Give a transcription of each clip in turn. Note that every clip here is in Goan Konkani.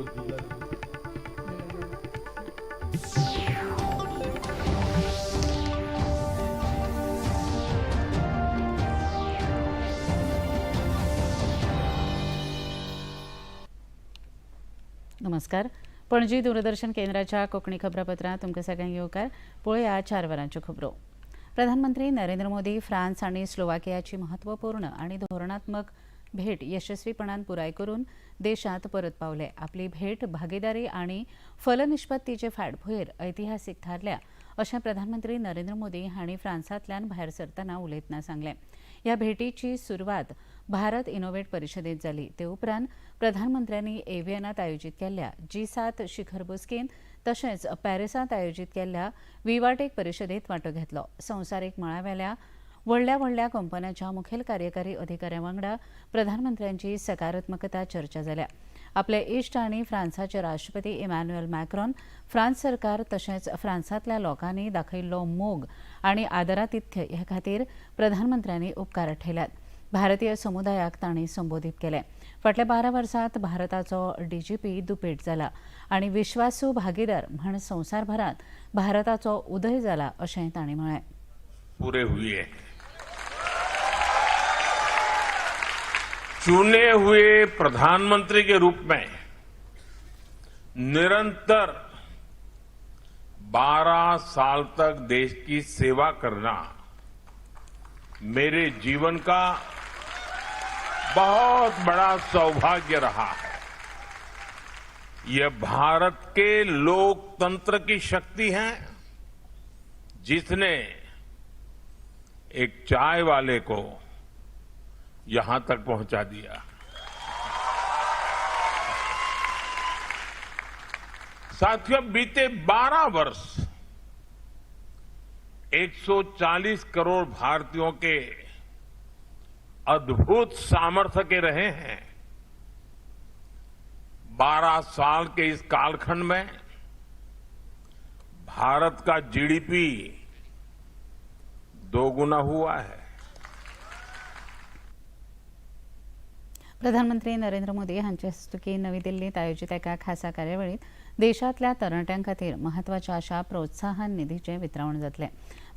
नमस्कार. पणजी दूरदर्शन केंद्राच्या कोंकणी खबरापत्रांत तुमकां सगळ्यांक येवकार. पळोवया 4 वरांच्यो खबरो. प्रधानमंत्री नरेंद्र मोदी फ्रांस आनी स्लोवाकियाची महत्वपूर्ण आनी धोरणात्मक भेट यशस्वीपणान पुराय करून देशांत परत पावले. आपली भेट भागीदारी आनी फलनिष्पत्तीचे फाटभुंयेर ऐतिहासीक थारल्या अशें प्रधानमंत्री नरेंद्र मोदी हांणी फ्रांसांतल्यान भायर सरतना उलयतना सांगलें. ह्या भेटीची सुरवात भारत इनोव्हेट परिशदेंत जाली. ते उपरांत प्रधानमंत्र्यांनी एव्हियनात आयोजीत केल्ल्या जी7 शिखर बसकेंत तशेंच पॅरिसांत आयोजीत केल्ल्या विवाटेक परिशदेंत वांटो घेतलो. संवसारीक मळावेल्या व्हडल्या व्हडल्या कंपन्यांच्या मुखेल कार्यकारी अधिकाऱ्यां वांगडा प्रधानमंत्र्यांची सकारात्मकता चर्चा जाल्या. आपले इश्ट आनी फ्रांसाचे राष्ट्रपती इमॅन्युएल मॅक्रॉन, फ्रांस सरकार तशेंच फ्रांसांतल्या लोकांनी दाखयल्लो मोग आनी आदरातिथ्य ह्या खातीर प्रधानमंत्र्यांनी उपकार आठयल्यात. भारतीय समुदायाक तांणी संबोधीत केलें. फाटल्या 12 वर्सांत भारताचो डीजीपी दुपेट जाला आनी विश्वासू भागीदार म्हण संवसारभरांत भारताचो उदय जाला अशें तांणी म्हळें. पूरे हुए चुने हुए प्रधानमंत्री के रूप में निरंतर 12 साल तक देश की सेवा करना मेरे जीवन का बहुत बड़ा सौभाग्य रहा है। यह भारत के लोकतंत्र की शक्ति है जिसने एक चाय वाले को यहां तक पहुंचा दिया। साथियों, बीते 12 वर्ष 140 करोड़ भारतीयों के अद्भुत सामर्थ्य के रहे हैं। 12 साल के इस कालखंड में भारत का जीडीपी 2 गुना हुआ है। प्रधानमंत्री नरेंद्र मोदी हांचे हस्तुकीं नवी दिल्लींत आयोजीत एका खासा कार्यावळींत देशांतल्या तरणाट्यां खातीर म्हत्वाच्या अशा प्रोत्साहन निधीचें वितरावण जातलें.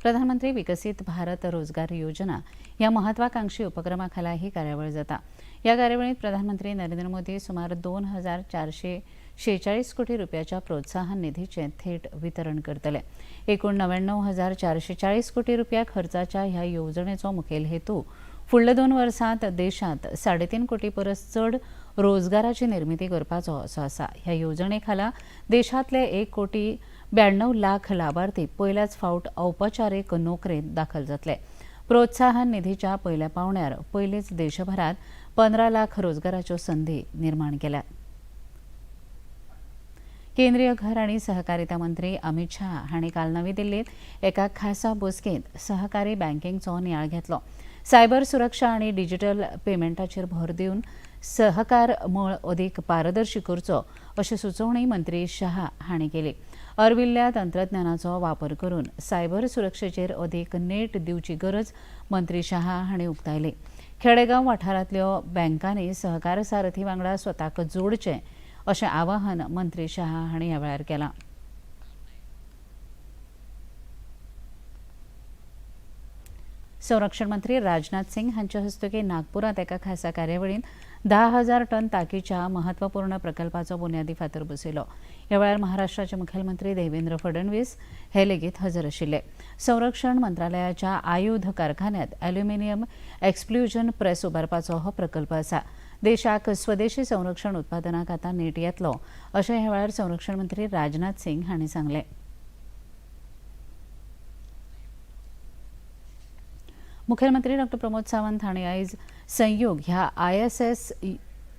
प्रधानमंत्री विकसीत भारत रोजगार योजना ह्या महत्वाकांक्षी उपक्रमा खाला ही कार्यावळ जाता. ह्या कार्यावळींत प्रधानमंत्री नरेंद्र मोदी सुमार 2446 कोटी रुपयाच्या प्रोत्साहन निधीचें थेट वितरण करतले. एकूण 99,440 कोटी रुपया खर्चाच्या ह्या येवजणेचो मुखेल हेतू फुडल्या 2 वर्सांत देशांत 3.5 कोटी परस चड रोजगाराची निर्मिती करपाचो असो आसा. ह्या येवजणे खाला देशांतले 1,92,00,000 लाभार्थी पयल्याच फावट औपचारीक नोकरेंत दाखल जातले. प्रोत्साहन निधीच्या पयल्या पावंड्यार पयलींच देशभरात 15 लाख रोजगाराच्यो संदी निर्माण केल्यात. केंद्रीय घर आनी सहकारिता मंत्री अमित शाह हांणी काल नवी दिल्लींत एका खासा बसकेंत सहकारी बँकिंगचो नियाळ घेतलो. सायबर सुरक्षा आनी डिजिटल पेमेंटाचेर भर दिवन सहकार मळ अदीक पारदर्शी करचो अशी सुचोवणी मंत्री शाह हांणी केली. अर्विल्ल्या तंत्रज्ञानाचो वापर करून सायबर सुरक्षेचेर अदीक नेट दिवची गरज मंत्री शाह हांणी उक्तायली. खेडेगांव वाठारांतल्यो बँकांनी सहकार सारथी वांगडा स्वताक जोडचें अशें आवाहन मंत्री शाह हांणी ह्या वेळार केलां. संरक्षण मंत्री राजनाथ सिंग हांचे हस्तुकीं नागपुरांत एका खासा कार्यावळींत 10,000 टन ताकीच्या महत्वपूर्ण प्रकल्पाचो बुन्यादी फातर बसयलो. ह्या वेळार महाराष्ट्राचे मुखेलमंत्री देवेंद्र फडणवीस हे लेगीत हजर आशिल्ले. संरक्षण मंत्रालयाच्या आयुध कारखान्यांत ॲल्युमिनियम एक्सप्ल्युजन प्रेस उबारपाचो हो प्रकल्प आसा. देशाक स्वदेशी संरक्षण उत्पादनाक आतां नेट येतलो अशें ह्या वेळार संरक्षण मंत्री राजनाथ सिंग हांणी सांगलें. मुखेलमंत्री डॉ प्रमोद सावंत हांणी आयज संयोग ह्या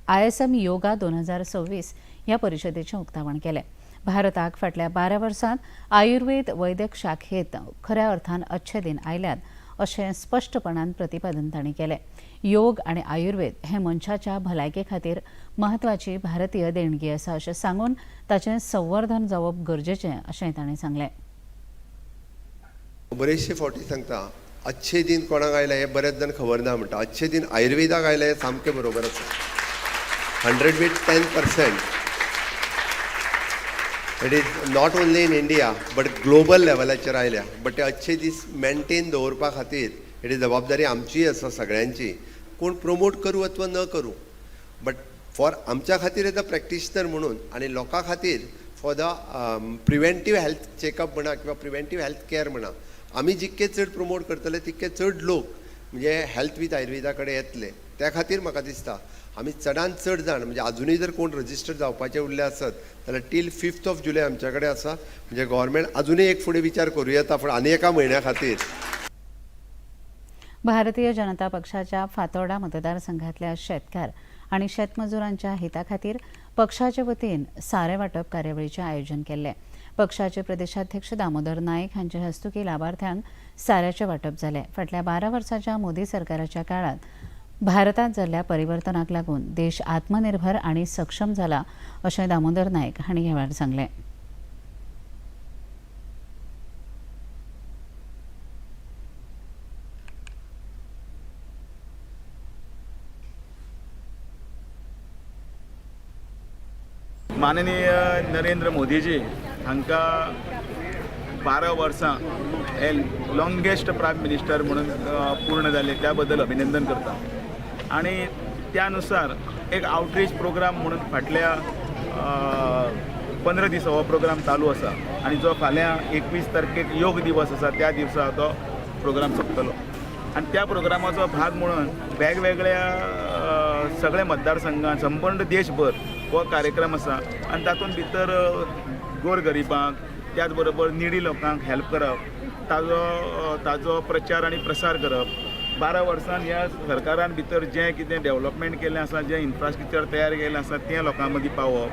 आयएसएम योगा 2026 ह्या परिशदेचें उक्तावण केलें. भारताक फाटल्या 12 वर्सांत आयुर्वेद वैद्यक शाखेंत खऱ्या अर्थान अच्छे दिन आयल्यात अशें स्पश्टपणान प्रतिपादन तांणी केलें. योग आनी आयुर्वेद हे मनशाच्या भलायके खातीर म्हत्वाची भारतीय देणगी आसा अशें सांगून ताचें संवर्धन जावप गरजेचें अशेंय तांणी सांगलें. बरेचशे फावटी सांगता अच्छे दिन कोणाक आयले हें बरेच जाण खबर ना म्हणटा. अच्छे दिन आयुर्वेदाक आयले हें सामकें बरोबर आसा. 110% It is not only in India but global लेवलाचेर आयल्या. बट ते अच्छे दीस मेनटेन दवरपा खातीर it is जबाबदारी आमचीय आसा सगळ्यांची. कोण प्रमोट करूं अथवा न करूं, बट फॉर आमच्या खातीर एज अ प्रॅक्टिशनर म्हणून आनी लोकां खातीर for the preventive health checkup म्हणा किंवा प्रिवेंटीव हेल्थ केअर म्हणा, आमी जितके चड प्रमोट करतले तितके चड लोक म्हणजे हेल्थ वीथ आयुर्वेदा कडेन येतले. त्या खातीर म्हाका दिसता आमी चडान चड जाण म्हणजे आजुनूय जर कोण रजिस्टर जावपाचे उरले आसत जाल्यार टील 5th of जुलय आमच्या कडेन आसा. म्हणजे गोवोरमेंट आजुनूय एक फुडें विचार करूं येता फुडें आनी एका म्हयन्या खातीर. भारतीय जनता पक्षाच्या फातोर्डा मतदारसंघातल्या शेतकार आनी शेतमजुरांच्या हिता खातीर पक्षाचे वतीन सारें वांटप कार्यावळीचें आयोजन केल्लें. पक्षाचे प्रदेशाध्यक्ष दामोदर नायक हांचे हस्तुकीं लाबार्थ्यांक साऱ्याचें वांटप जालें. फाटल्या 12 वर्सांच्या मोदी सरकाराच्या काळांत भारतांत जाल्ल्या परिवर्तनाक लागून देश आत्मनिर्भर आनी सक्षम जाला अशें दामोदर नायक हांणी ह्या वेळार सांगलें. माननीय नरेंद्र मोदीजी हांकां 12 वर्सां हे लॉंगेस्ट प्रायम मिनिस्टर म्हणून पूर्ण जाले त्या बद्दल अभिनंदन करता. आनी त्या नुसार एक आवटरीच प्रोग्राम म्हणून फाटल्या 15 दीस हो प्रोग्राम चालू आसा आनी जो फाल्यां 21 तारखेक योग दिवस आसा त्या दिवसा तो प्रोग्राम सोंपतलो. आनी त्या प्रोग्रामाचो भाग म्हणून वेगवेगळ्या सगळ्या मतदारसंघात संपूर्ण देशभर हो कार्यक्रम आसा आनी तातूंत भितर गोरगरिबांक त्याच बरोबर निडी लोकांक हेल्प करप, ताजो प्रचार आनी प्रसार करप. 12 वर्सान ह्या सरकारान भितर जें कितें डेवलपमेंट केल्लें आसा, जें इन्फ्रास्ट्रक्चर तयार केल्लें आसा तें लोकां मदीं पावोवप,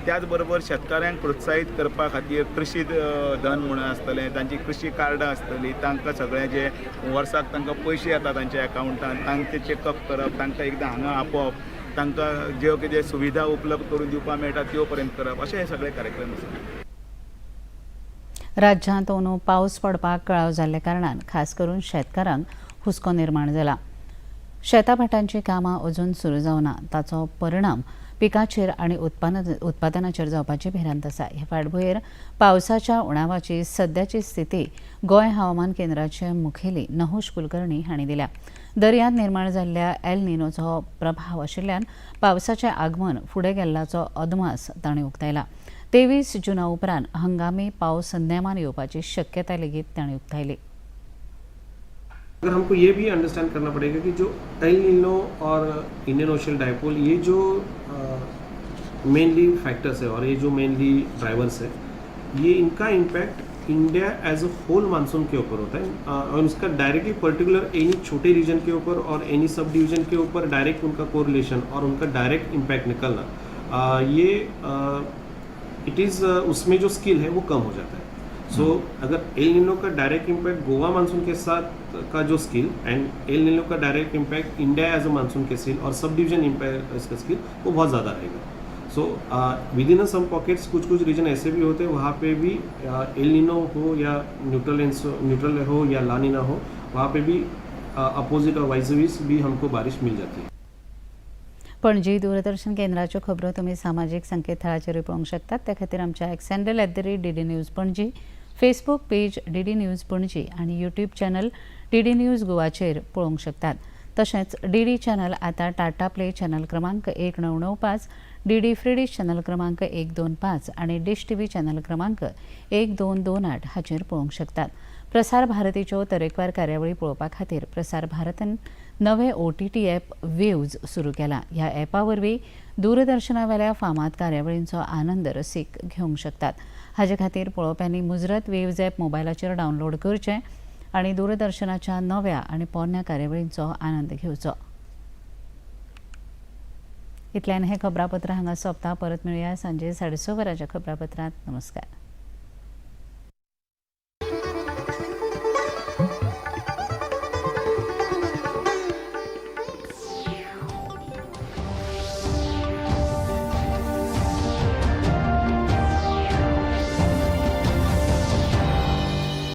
त्याच बरोबर शेतकाऱ्यांक प्रोत्साहीत करपा खातीर कृशी धन म्हणून आसतलें, तांची कृशी कार्डां आसतलीं, तांकां सगळें जे वर्साक तांकां पयशे येता तांच्या एकावंटान तांचें चॅकअप करप, तांकां एकदां हांगा आपोवप, तांकां ज्यो कितें सुविधा उपलब्ध करून दिवपाक मेळटा त्यो पर्यंत करप, अशे हे सगळे कार्यक्रम आसा. राज्यांत अंदू पावस पडपाक कळाव जाल्ल्या कारणान खास करून शेतकारांक हुस्को निर्माण जाला. शेताभाटांची कामां अजून सुरू जावना. ताचो परिणाम पिकाचेर आनी उत्पादनाचेर जावपाची भिरांत आसा. हे फाटभुंयेर पावसाच्या उणावाची सद्याची स्थिती गोंय हवामान केंद्राचे मुखेली नहुष कुलकर्णी हांणी दिल्या. दर्यांत निर्माण जाल्ल्या एल निनोचो प्रभाव आशिल्ल्यान पावसाचें आगमन फुडें गेल्ल्याचो अदमास तांणी उक्तायला. 23 जुना उपरांत हंगामी पावस नेमान येवपाची शक्यताय लेगीत तांणी उक्तायली. अगर हमको ये भी अंडरस्टैंड करना पड़ेगा कि जो एल नीनो और इंडियन ओशन डायपोल, ये जो मेनली फैक्टर्स है और ये जो मेनली ड्राइवर्स है, ये इनका impact India as a whole monsoon K ऊपर होता है और उसका डायरेक्टली पर्टिकुलर एनी छोटे रीजन के ऊपर और एनी सब डिवीजन के ऊपर डायरेक्ट उनका कोरिलेशन और उनका डायरेक्ट इम्पैक्ट निकलना, ये it is उसमें जो स्किल है वो कम हो जाता है. सो अगर एल नीनो का direct impact Goa monsoon K साथ का जो स्किल एंड एल नीनो का direct impact India as a monsoon K skill Aur sub division impact इसका स्किल वो बहुत ज़्यादा रहेगा. So within some pockets कुछ कुछ रीजन ऐसे भी होते हैं, वहाँ पे भी एल नीनो हो या न्यूट्रल न्यूट्रल हो या ला नीना हो, वहाँ पे भी अपोजिट और वाइस भी हमको बारिश मिल जाती है. पणजी दूरदर्शन केंद्राच्यो खबरो तुमी सामाजीक संकेतथळाचेरूय पळोवंक शकतात. त्या खातीर आमच्या X handle @DDNews Panaji, Facebook page DD News Panaji आनी यूट्यूब चॅनल डीडी न्यूज गोवाचेर पळोवंक शकतात. तशेंच डीडी चॅनल आतां टाटा प्ले चॅनल क्रमांक 1995, डीडी फ्री डिश चॅनल क्रमांक 125 आनी डिश टीव्ही चॅनल क्रमांक 1228 हाचेर पळोवंक शकतात. प्रसार भारतीच्यो तरेकवार कार्यावळी पळोवपा खातीर प्रसार भारतीन नवे ओटीटी ॲप वेव्ज सुरू केला. ह्या ॲपा वरवीं दूरदर्शनावेल्या फामाद कार्यावळींचो आनंद रसीक घेवंक शकतात. हाजे खातीर पळोवप्यांनी मुजरत वेव्ज ॲप मोबायलाचेर डावनलोड करचें आनी दूरदर्शनाच्या नव्या आनी पोरण्या कार्यावळींचो आनंद घेवचो. इतल्यान हें खबरापत्र हांगा सोंपता. परत मेळुया सांजे 6:30 वरांच्या खबरापत्रांत. नमस्कार.